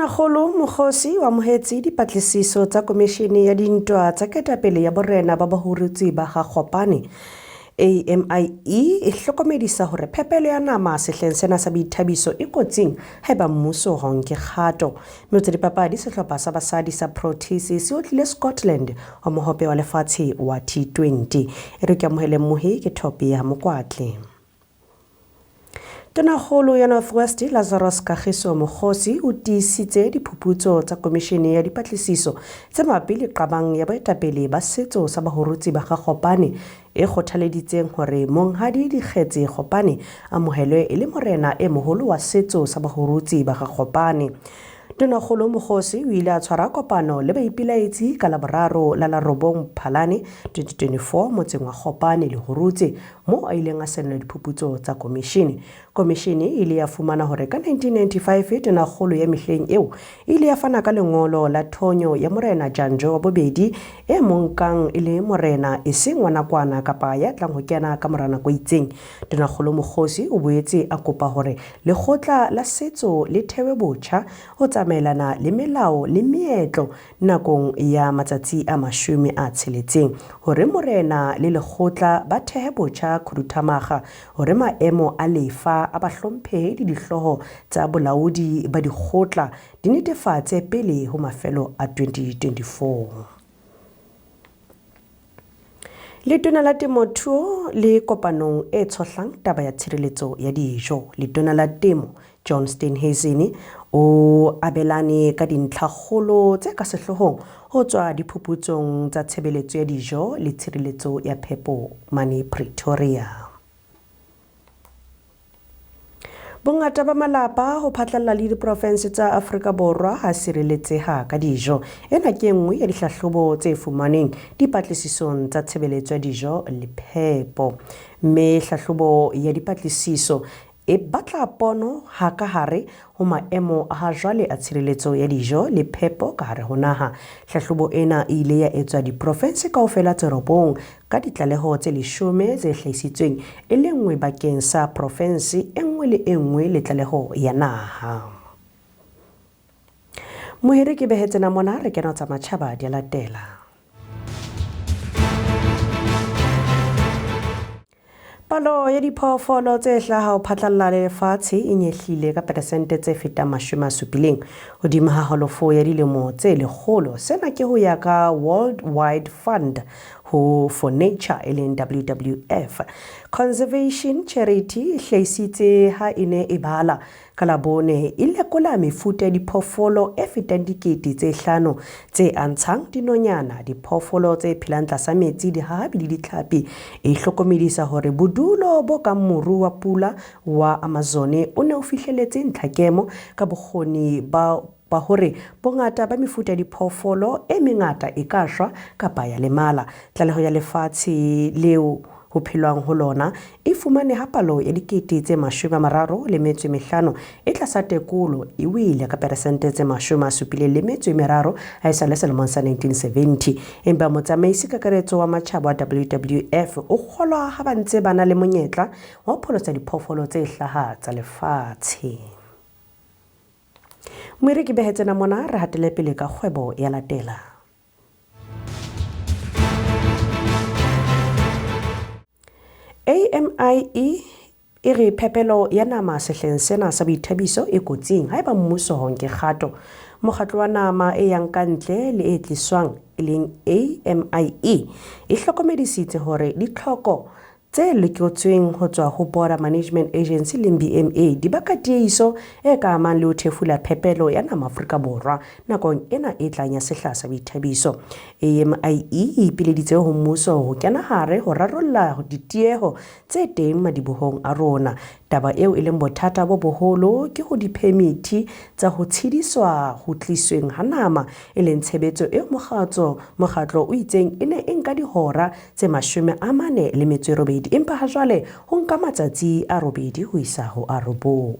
Tonakgolo Mokgosi o amohetse dipatlisiso tsa Komishene ya Dintwa tsa Ketapele ya Borena ba Bahurutse ba ga Gopane. AMIE e hlokomedisa hore phepelo ya nama sehleng sena sa boithabiso e kotsing haeba mmuso ha o nke kgato. Mme tsa dipapadi, sehlopha sa basadi sa Proteas se otlile Scotland wa mohope wa lefatshe wa T20. E re ke amohele mmohi ke Thopi ya Mokwatle. Tonakgolo ya North West Lazarus Kagiso Mokgosi o tiisitse diphuputso tsa komishene ya dipatlisiso tse mabapi le qabang ya boetapele ba setso sa Bahurutsi ba ga Gopane e kgothaleditseng hore Monghadi Dikgetse Gopane amohelwe e le morena e moholo wa setso sa Bahurutsi ba ga Gopane. Tonakgolo Mokgosi o ile a tshwara kopano le baipilaetsi ka Laboraro la la 9 Phalane 2024 motseng wa Gopane Lehurutse moo a ileng a senola diphuputso tsa komishene. Komishene e ile ya fumana hore ka 1995 tonakgolo ya mehleng eo e ile ya fana ka lengolo la thonyo ya Morena Janjo wa bobedi e mo nkang e le morena eseng wa nakwana kapa ya tlang ho kena ka mora nako e itseng. Tonakgolo Mokgosi o boetse a kopa hore lekgotla la setso le thewe botjha ho tsamaelana le melao le meetlo nakong ya matsatsi a 60 hore morena le lekgotla ba thehe botjha khuduthamaga hore maemo a lefa a bahlomphehi le dihlooho tsa bolaodi ba dikgotla di netefatse pele ho mafelo a 2024. Letona la Temothuo le kopanong e tshohlang taba ya tshireletso ya dijo. Letona la Temo John Steenhuisen o abelane ka dintlhakgolo tse ka sehloohong ho tswa diphuputsong tsa tshebeletso ya dijo le tshireletso ya phepo mane Pretoria. Bongata ba malapa ho phatlalla le diprofense tsa Afrika Borwa ha sireletseha ka dijo. Ena ke e nngwe ya dihlahlobo tse fumanweng dipatlisisong tsa tshebeletso ya dijo le phepo. Mme hlahlobo ya dipatlisiso e batla pono ha ka hare ho maemo a ha jwale a tshireletso ya dijo le phepo ka hare ho naha. Hlahlobo ena e ile ya etswa diprofense kaofela tse robong ka ditlaleho tse 10 tse hlahisitsweng e le nngwe bakeng sa profense e nngwe le e nngwe le tlaleho ya naha. Mohiri ke behe tsena mona re kena tsa matjhaba di a latela. Palo ya diphoofolo tse hlaha ho phatlalla le lefatshe e nyehlile ka peresente tse fetang 70 hodimo ha halofo ya dilemo tse 100. Sena ke ho ya ka World Wide Fund ho for Nature e leng WWF. Conservation Charity e hlahisitse ha e ne e bala ka Labone e lekola mefuta ya diphoofolo e fetang 5,000 tse antshang dinonyana, diphoofolo tse phelang tlasa metsi, dihahabi le ditlhapi. E hlokomedisa hore bodulo bo kang moru wa pula wa Amazon o ne o fihleletse ntlhakemo ka bokgoni ba hore bongata ba mefuta ya diphoofolo e mengata e ka shwa kapa ya lemala. Tlaleho ya lefatshe leo ho phelwang ho lona e fumane ha palo ya 35,000 e tlasa tekolo e wele ka peresente tse 73 ha e sa le selemong sa 1970. Empa motsamaisi kakaretso wa matjhaba wa WWF o kgolwa ha ba ntse ba na le monyetla wa ho pholosa diphoofolo tse hlaha tsa lefatshe. Moiri ke behe tsena mona re hatele pele ka kgwebo ya latela. AMIE e re phepelo ya nama sehleng sena sa boithabiso e kotsing haeba mmuso ha o nke kgato. Mokgatlo wa nama e yang ka ntle le e tliswang e leng AMIE e hlokomedisitse hore ditlhoko tse lekotsweng ho tswa ho Border Management Agency le BMA di baka tiehiso e ka amang le ho thefula phepelo ya nama Afrika Borwa nakong ena e tlang ya sehla sa boithabiso. AMIE e ipileditse ho mmuso ho kena hare ho rarolla ditieho tse teng madibohong a rona. Taba eo e leng bothata bo boholo ke ho diphemiti tsa ho tshediswa ho tlisweng ha nama e leng tshebetso eo mokgatlo o itseng e ne e nka dihora tse 48 empa ha jwale ho nka matsatsi a 8 ho isa ho a 9.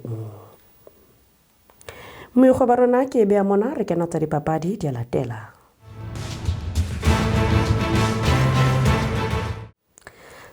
Moikgwa ba rona ke beha mona re kena tsa dipapadi di a latela.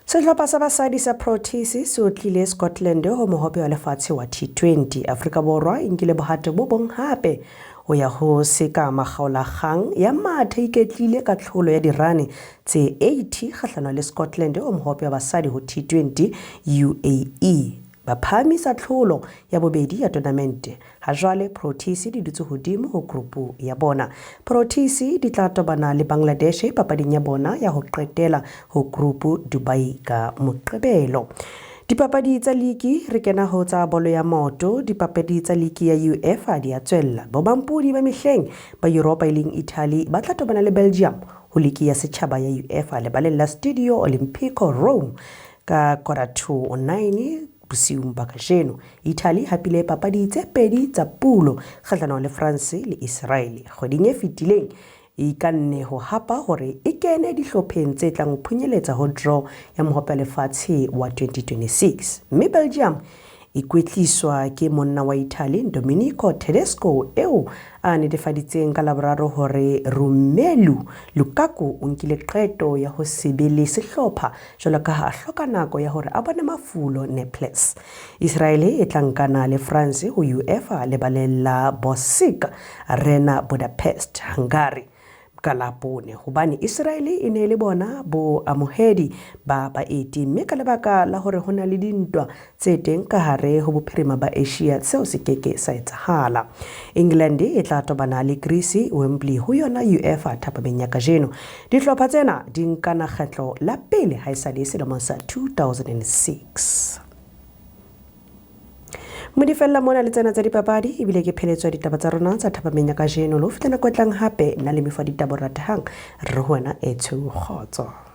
Sehlopha sa basadi sa Proteas se otlile Scotland ho mohope wa lefatshe wa T20. Afrika Borwa e nkile bohato bo bong hape Ho ya ho seka makgaolakgang ya matha iketlile ka tlholo ya dirane tse 80 kgahlano le Scotland o mohope wa basadi ho T20 UAE. Ba phahamisa tlholo ya bobedi ya tonamente. Ha jwale Proteas di dutse hodimo ho grupu ya bona. Proteas di tla tobana le Bangladesh papading ya bona ya ho qetela ho grupu Dubai ka Moqebelo. Dipapadi tsa liki re kena ho tsa bolo ya maoto. Dipapadi tsa liki ya UEFA di a tswella. Bomampodi ba mehleng ba Europa e leng Italy ba tla tobana le Belgium ho liki ya setjhaba ya UEFA lebaleng la Stadio Olimpico Rome ka 8:45 bosiung ba kajeno. Italy hapile papadi tse pedi tsa pulo kgahlanong le France le Israel kgweding e fetileng. E ikanne ho hapa hore e kene dihlopheng tse tlang ho phunyeletsa ho draw ya mohope wa lefatshe wa 2026. Mme Belgium e kwetliswa ke monna wa Italy Domenico Tedesco eo a netefaditseng ka Laboraro hore Romelu Lukaku o nkile qeto ya ho se be le sehlopha jwalo ka ha a hloka nako ya hore a bone mafulo Naples. Israel e tla nkana le France ho UEFA lebaleng la Bosik Arena Budapest, Hungary ka Labone hobane Israel e ne e le bona boamohedi ba baeti mme ka lebaka la hore ho na le dintwa tse teng ka hare ho bophirima ba Asia seo se keke sa etsahala. England e tla tobana le Greece Wembley ho yona UEFA thapameng ya kajeno. Dihlopha tsena di nkana kgetlo la pele haesale selemong sa 2006. Mo di fella mona le tsena tsa dipapadi ebile ke pheletso ya ditaba tsa rona tsa thapameng ya kajeno. Le ho fihla nako e tlang hape, nna le mefo ya ditaba o ratehang re ho wena e tshweu kgotso.